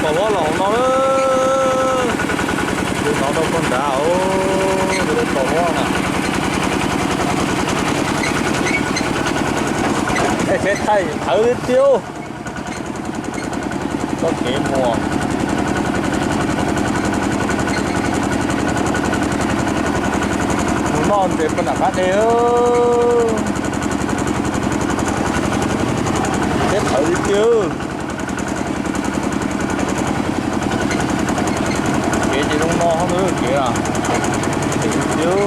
Tos vab los hauv no lawm. Tus no rau koj nrad os, tus tos vab na. Tsheb thaij thawv tiag tiag. Txoj kev mus. Mus noj ntses puag nram qab deg. Tsheb thawv tiag tiag. Kev ces zoo no hov, kev a, tiag tiag.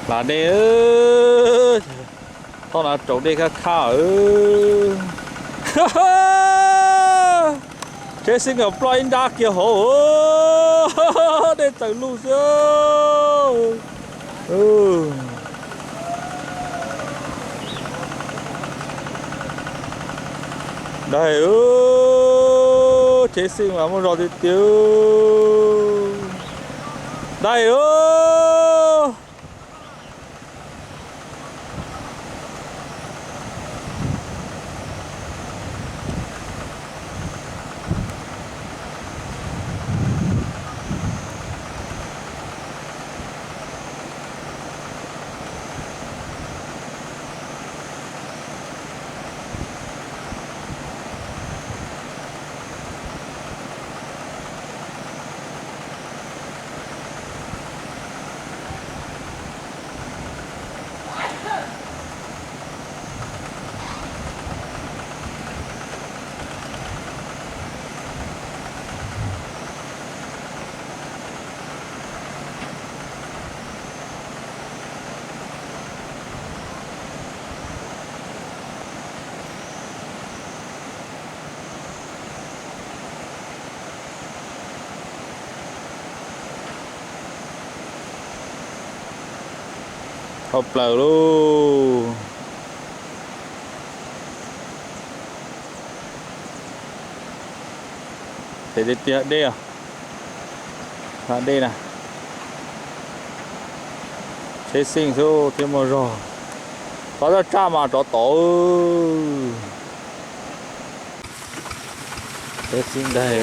Hla dej, thaum no raus dej khab khab. Tsheb xib nyos ploj ib nrab kiag hauv, dej tsaws lug xwb. Daig, tsheb xib mas muaj zog tiag tiag. Daig. Dhau plaws lauj. Ces dej tiag dej, hla dej na. Tsheb xib xwb thiab muaj zog. Qhov toj tsaj mas rov tod. Tsheb xib daig.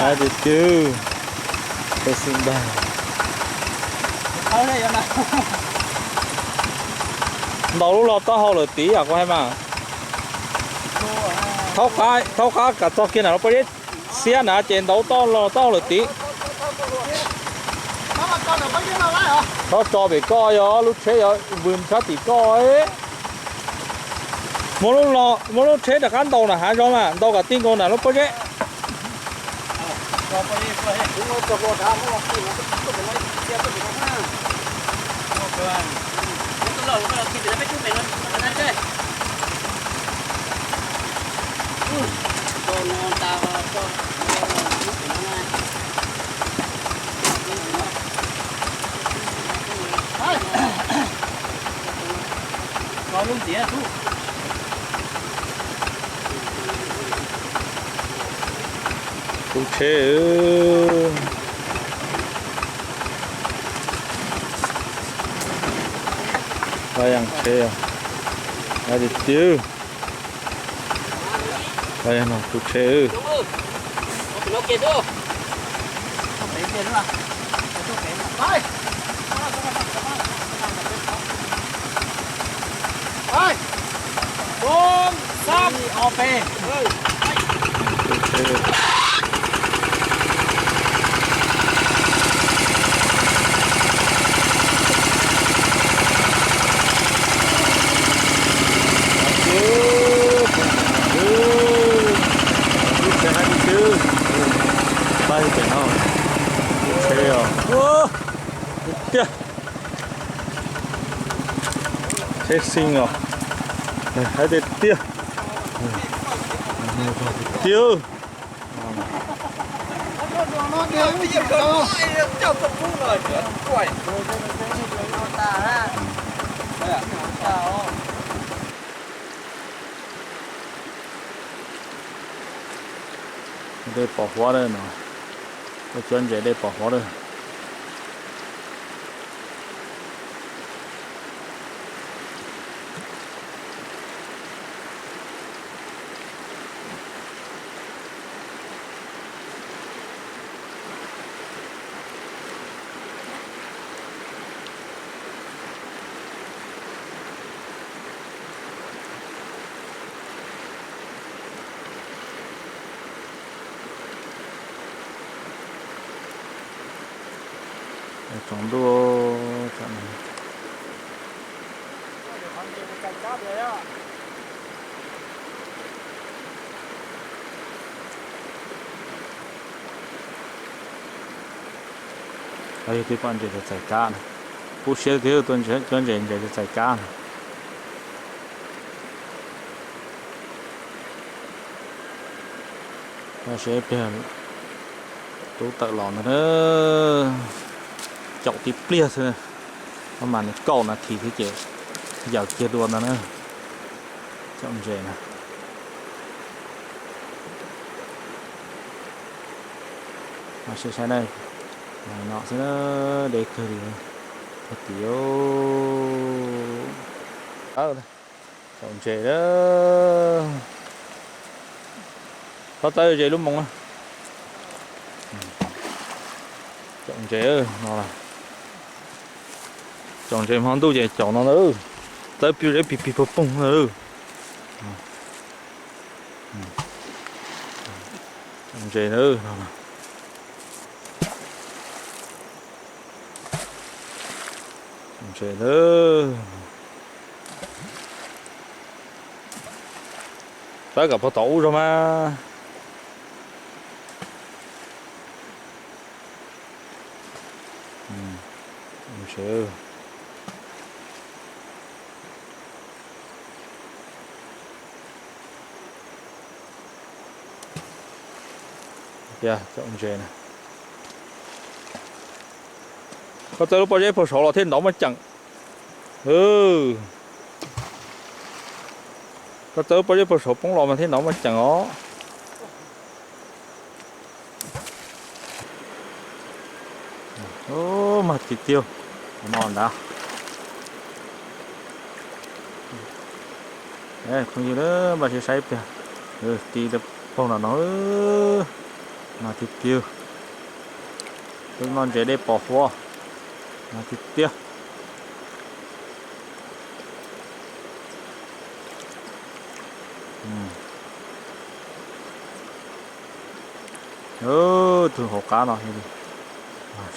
Hais tias cwg, tsheb xib daig. Ntaus lub los taub hau lawm tid yom, kuv hais mas. Thaub qab, thaub qab kam txog kiag nram lub pob zeb xiab na ces ntaus toj los taub hau lawm tid. Thaub tso pem koj, yog lub tsheb yuav vwm sab tim koj. Muab lub, muab lub tsheb rov qab ntaus nram hav zoov mas, ntaus kom ti nkaus nram lub pob zeb. Tus tsheb, a, tsheb, a, tiag tiag. Tus tsheb. Lub tsheb hais tias cwg. Tiag. Seb xeeb os. Haib tiag tiag. Tiag. Dej pos huab na no, ua cov ntses dej pos huab na. Tsaus ntuj. Yog tib pom ntses txais kab na, kub siab tiag, tua cov ntses ntses txais kab na. Seb pliag tub tawm los ntag na. Caum tib pliag xwb, maj mam li kaum nas this xwb ces yaws kiag dua ntag na. Caum ntses na. Mas saib saib na, no xwb na, deb kawg li. Ua tim, caum ntses na. Txhob txawb ze lub moos na. Caum ntses no, caum ntses hmo ntuj ces caum no ntag, txawb pib zeb pig pig poog poog ntag. Caum ntses na. Ntses lawm. Txawb kom puag tom ub zog mas. Ntses. Caum ntses na. Koj txawb lub pob zeb puag saud los thiaj ntov muaj ceem. Koj txawb lub pob zeb puag saud poob los mas thiaj ntov muaj ceem os. Mag tiag tiag, no ntag. Phooj ywg, npaj siab saib pliag, ti paug no no, mag tiag tiag. Twb noj ntses dej pos huab, mag tiag tiag. Tus hauv qab no,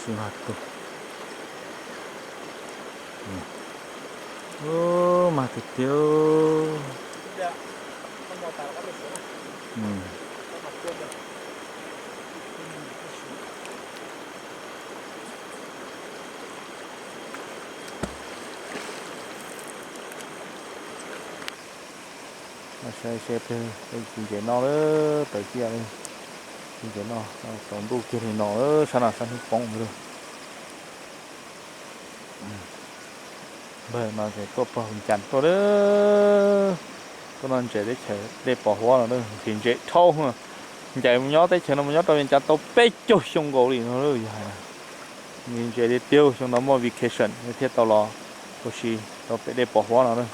sib mag tus. Mag tiag tiag. Saib seb tus ntses no lawm, tawm kiag li. Tus ntses no tsaus ntuj kiag li no lawm, sab no sab hnub poob lawm. Npawg no ces tuaj pog Vias Cas tuaj lawm. Tuaj noj ntses teb chaws dej pos huab no, nqhis ntses dhau. Ncaim mus nyob teb chaws no mus nyob rau Vias Cas tau peb caug xyoo nkaus li no lawm. Yog hais nqhis ntses tiag tiag, xyoo no muaj vacation thiaj tau los ua si rau pem dej pos huab no na.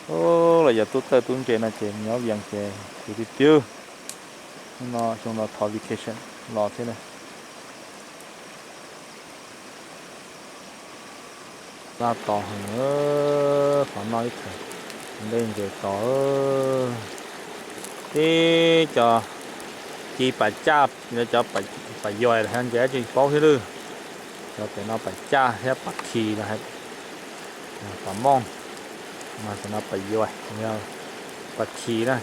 Los yog tub txawj tub ntse no ces nyob Vias ces tiag tiag. Xyoo no, xyoo no thov vacation los thiab na. Laj tos heev, qhov noj ib txhais ntej ntses tos. Tib co ci pas caj, cov pas yuam los yog ntses dab tsi paub thiab lawm. Cov pem no pas caj thiab pas khis los, pas mooj, mas cov no pas yuam, pas khis na.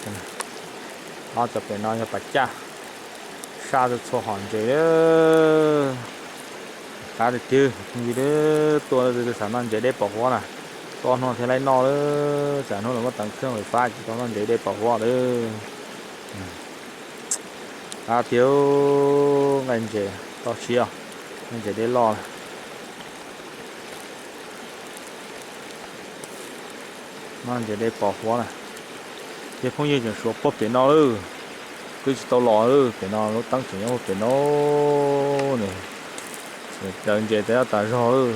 Ob cov pem no yog pas caj, saj txhua hom ntses. Qab tiag tiag, phooj ywg, tuaj xav noj ntses dej pos huab na, tuaj hnub thiaj li noj lawm, tsam hnub lawv muab teev kheej lawm fab tsis tau noj ntses dej pos huab lawm. Qab tiag, nqaij ntses toj siab, nqaij ntses dej loj. Noj ntses dej pos huab na. Ces phooj ywg tseem suav puag pem no lawm, twb tsis tau los lawm, pem no lub teeb tseem nyob puag pem no ne. Daws ntses tas zog tas zog lawm.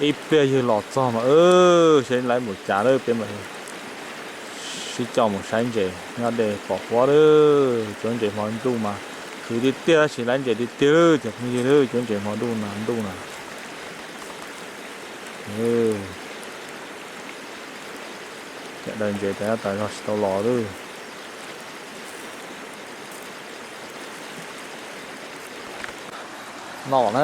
Ib pliag yawg los txog mas seb lawv mus cas lawm, peb mam sib coj mus saib ntses nyob dej pos huab lawm. Cuab ntses hmo ntuj mas khwv tiag tiag, tab sis lawv ntses tiag tiag lawm cov phooj ywg, cuab ntses hmo ntuj no ntuj no. Daws ntses tas tas zog tsis tau los lawm. Noj na,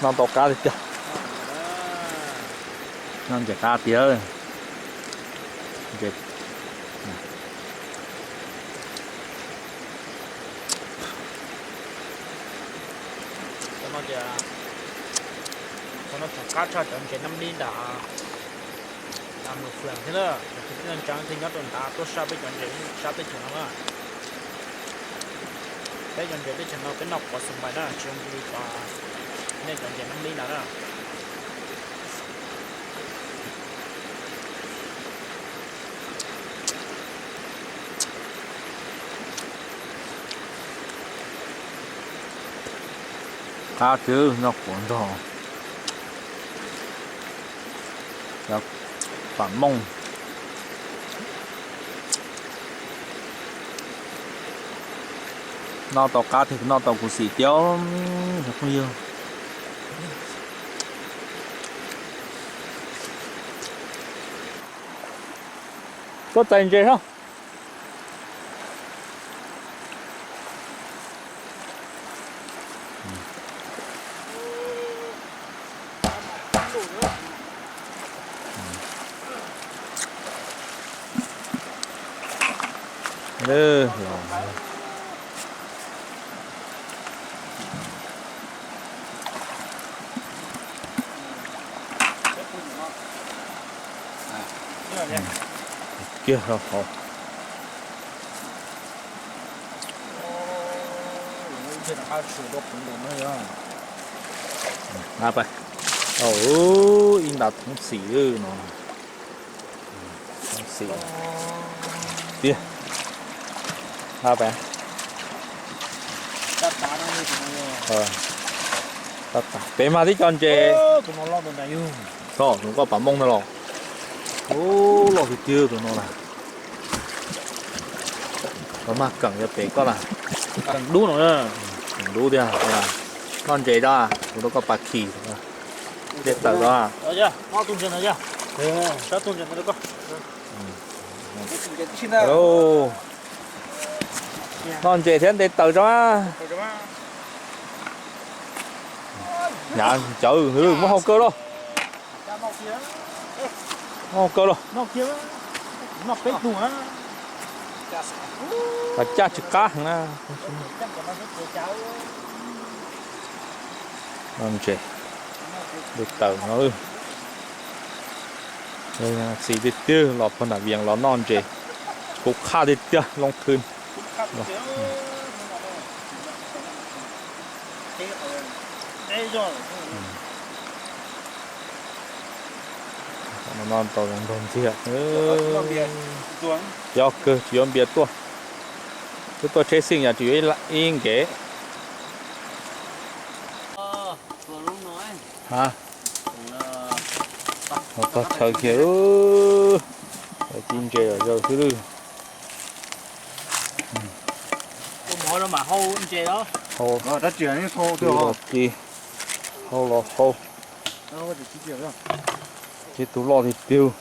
noj tau qab tiag tiag. Noj ntses qab tiag. Qhov no tseem qab tshaj cov ntses nab lib ntawm Mường Phường thiab na. Cov kwv tij neej tsa thiaj nyob rau nrad tuaj saj peb cov ntses sab teb chaws no na. Peb cov ntses teb chaws no peb noj quav xum npais na, tsis zoo li cov, nej cov ntses nab lib ntawd na. Qab tiag, noj quav nrog cov pam mooj. Noj tau qab tiag, noj tau khuv xim tiag cov phooj ywg. Tuaj txais ntses soj. Kiag rau hauv. Ib nta thoob xim no. Thoob xim tiag. Peb mag tib co ntses. Tus no koj pam mooj no los. Loj tiag tiag tus no na. Los mag keem yuav pem koj na. Keem dub no. Keem dub tiag. Noj ntses tso, kuv rau koj pas khis. Dej tawm tso. Noj ntses thiab nte taws tso. Nyav cawv, muab hau kaw los. Muab hau kaw los. Pas caj tsis qab heev na. Noj ntses, dej tawm no. Xis tiag tiag los puag nram Vias los noj ntses, kuv qhaj tiag tiag loo khw. No tau zoo nraug ntxiag. Yob kawg tsis yuav npias tuaj. Twb tuaj tsheb xeej yog tsis yuav ib nkev. Tog chaw kiag, ci ntses zaws xwb lawm. Hau los ci, hau los hau. Ces tus loj tiag tiag.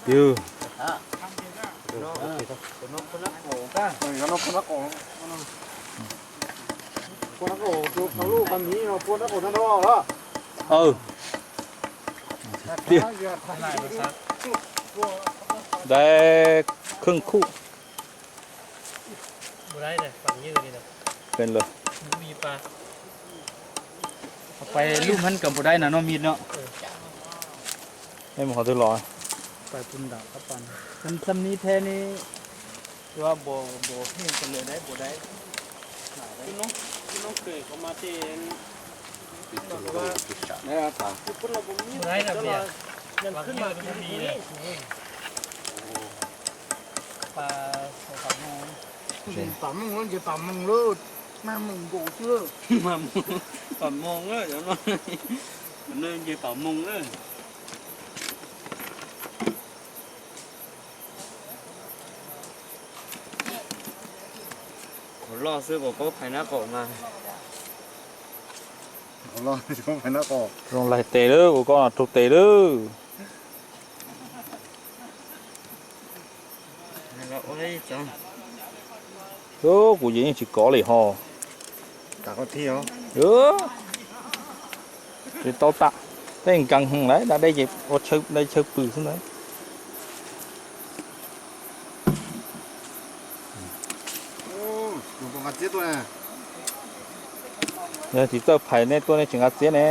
Tiag. Tiag. Dai khwj khuj. Pes lawm. Pais lub mab kam pus daib na no mis no. Nej mus qhov twg los? Xam ni the ni. Pam Moog, pam Moog lawm, mag moog nkaus xwb. Pam Moog, pam Moog lawm, nce pam Moog lawm. Ua loj xwb, ua koj phais nab qaum mas. Zoo laig tes lawm, ua koj raug tes lawm. Kuv yeej tsis kov li ho. Tsis tau tam, tej nkees heev lawm, da dej ces ua dej chaw pw xwb ntag. Yog tsis txawj phais nej tuaj nej tsis nqa txiab ne.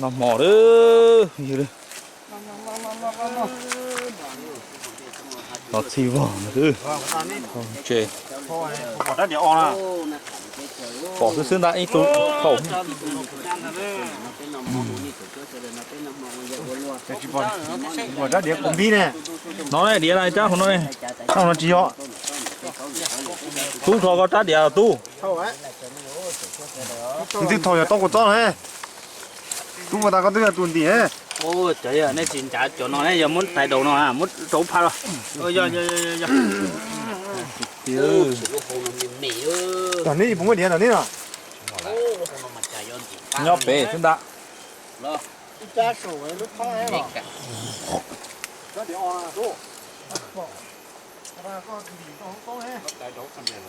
Noj hmo lawm, yog li. Los txhij vog no xwb. Tsev. Pom xwb xwb ntag ib tug thaum. Rab diav kaus npib ne. No ne, diav no, rab hauv no ne. Rab hauv no tsis yog. Tub, thov koj rab diav tub. Twb thov yog toob kuv txob no. Tub, ua tas koj twb yog tus ntim. Cov yog nej tsis ncav cov no ne, yog muab tais daus no muab rau phaj los. Tom neb puas muaj diav tom neb no? Nyob pem xwb ntag.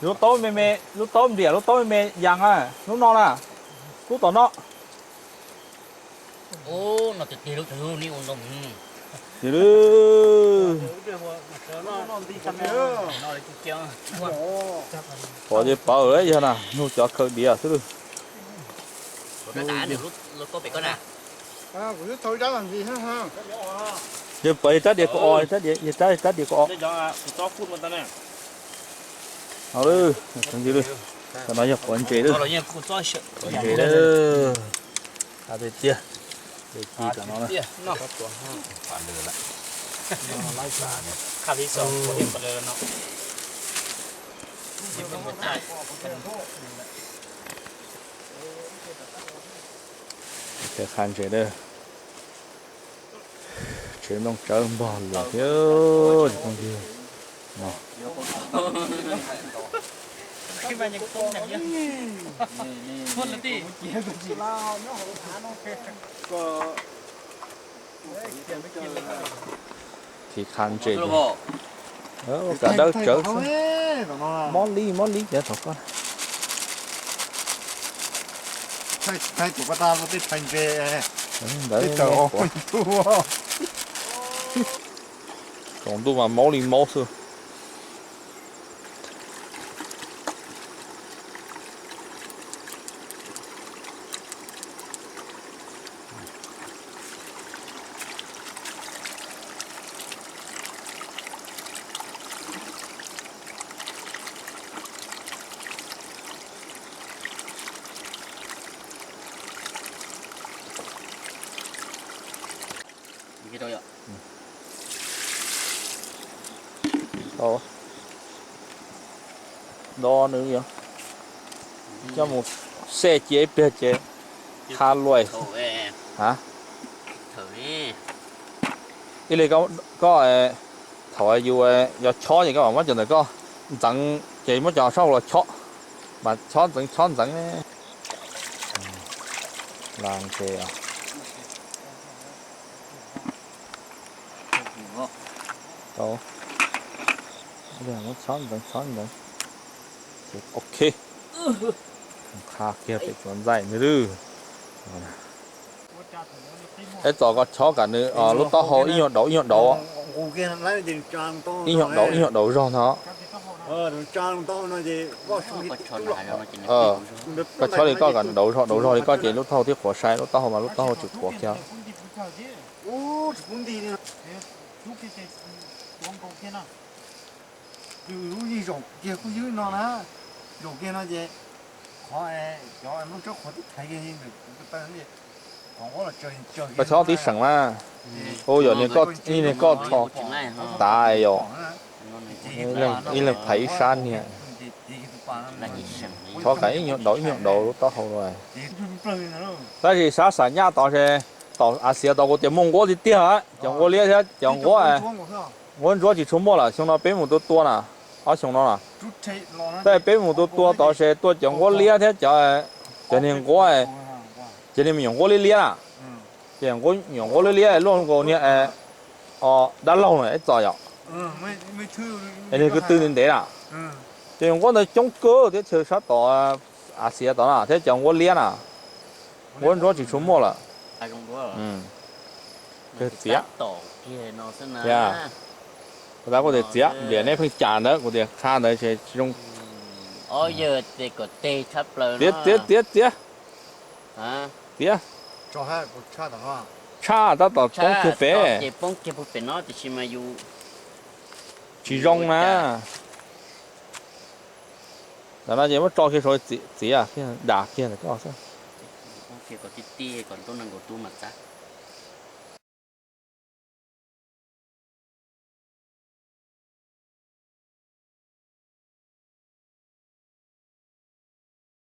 Lub taub me me, lub taub ntiam, lub taub me me yas na, lub no na, lub tom no. Tis lwb. Pom ces pawv yog na, nug cov khaws diav xwb lawm. Yog pawv yog rab diav kaum os, rab diav, yog rab, rab diav kaum os. Tam no yog quav ntses lawm. Quav ntses lawm. Qab tiag tiag. Ci tam no na. Qha ntses lawm. Tsev nplooj tsawb npog lawm thiab. Tiv qha ntses, ua kam dawb tsawv xwb. Mob li mob li ces thaum koj. Ntawd tsaus ntuj mas maub li maub xwb. Do nws yog coj mus xej cia ib pliag ces tha luais. Ib li koj thaum yus yog chob ces koj mam muab cov ntawm koj ntxeev ces muab cov sab hauv los chob, mas chob ntxeev chob ntxeev. Las ntses. Tau. Muab chob ntxeev chob ntxeev. Ok. Qha kiag pem tsuav ntxaij ntag. Peb txos koj chob kom nws lub taub hau ib nyuag dauv ib nyuag dauv. Ib nyuag dauv ib nyuag dauv zog ntag. Koj chob li koj kom dauv zog dauv zog li koj ces lub taub hau thiaj qhuav sai, lub taub hau mas lub taub hau tsis qhuav kiag. Koj chob tib seem mas. Ua yog niag koj tho tav yom. Ib leeg phais ib sab niag. Chob kom ib nyuag dauv ib nyuag dauv lub taub hau. Tab sis sab xam nyaj tod es, tom av xiav tod kuv tias muaj nquab tiag tiag, cov nquab liab thiab cov nquab, nquab ntsuab tsis tshua muaj lawm, xyoo no peb mus tua tua na, ob xyoo no na. Tab sis peb mus tua tua tod es tua cov nquab liab thiab cov, cov niag nquab, cov niag me nyuam nquab liab liab na. Ces nyuam nquab liab liab luaj nkaus niag dab laug no ib txos yom. Es niag kwv tw ntev ntev na. Ces nyuam nquab ntawd coob kawg teb chaws sab tod, av xiav tod na thiab cov nquab liab na. Nquab ntsuab tsis tshua muaj lawm. Txiav. Kuv tas kuv tias txiav, npliam nej pheej cas ntawd, kuv tias qha ntawd ces tsis zoo. Txiav txiav txiav txiav. Txiav. Tshaj tab tom poob kiag pem. Tsis zoo na. Ntawm no ces muab tso kiag saud, txiav kiag, dam kiag ntawm koj xwb.